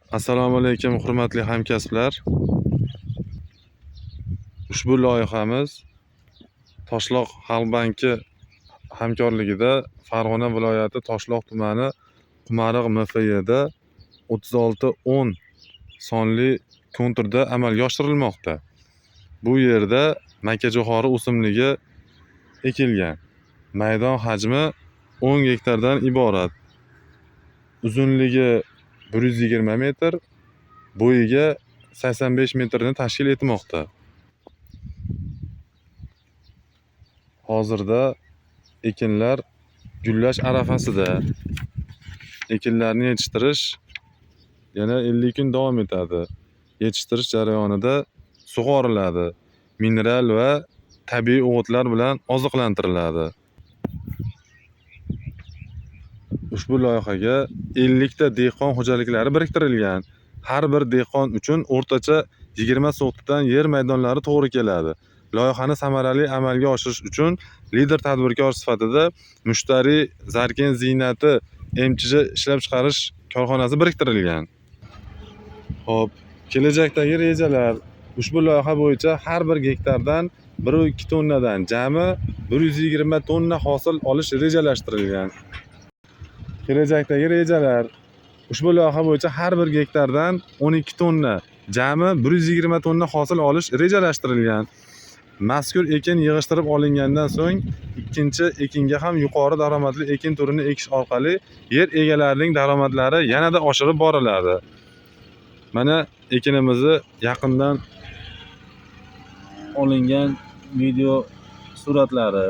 Assalomu alaykum, hurmatli hamkasblar. Ushbu loyihamiz Toshloq Xalq banki hamkorligida Farg'ona viloyati Toshloq tumani Qumariq MFYda 3610 sonli konturda amalga oshirilmoqda. Bu yerda makkajo'xori o'simligi ekilgan. Maydon hajmi 10 gektardan iborat. Uzunligi 120 metr, bo'yiga 85 metrni tashkil etmoqda. Hozirda ekinlar gullash arafasida. Ekinlarni yetishtirish yana 50 kun davom etadi. Yetishtirish jarayonida sug'oriladi, mineral va tabiiy o'g'itlar bilan oziqlantiriladi. Ushbu loyihaga 50 ta dehqon xo'jaliklari biriktirilgan. Har bir dehqon uchun o'rtacha 20 sotixdan yer maydonlari to'g'ri keladi. Loyihani samarali amalga oshirish uchun lider tadbirkor sifatida Mushtari Zarken Ziynati MChJ ishlab chiqarish korxonasi biriktirilgan. Xo'p, kelajakdagi rejalar. Ushbu loyiha bo'yicha har bir gektardan 1,2 tonnadan jami 120 tonna hosil olish rejalashtirilgan. Kelajakdagi rejalar. Ushbu loyiha bo'yicha har bir gektardan 12 tonna, jami 120 tonna hosil olish rejalashtirilgan. Mazkur ekin yig'ishtirib olingandan so'ng ikkinchi ekinga ham yuqori daromadli ekin turini ekish orqali yer egalarining daromadlari yanada oshirib boriladi. Mana ekinimizni yaqindan olingan video suratlari.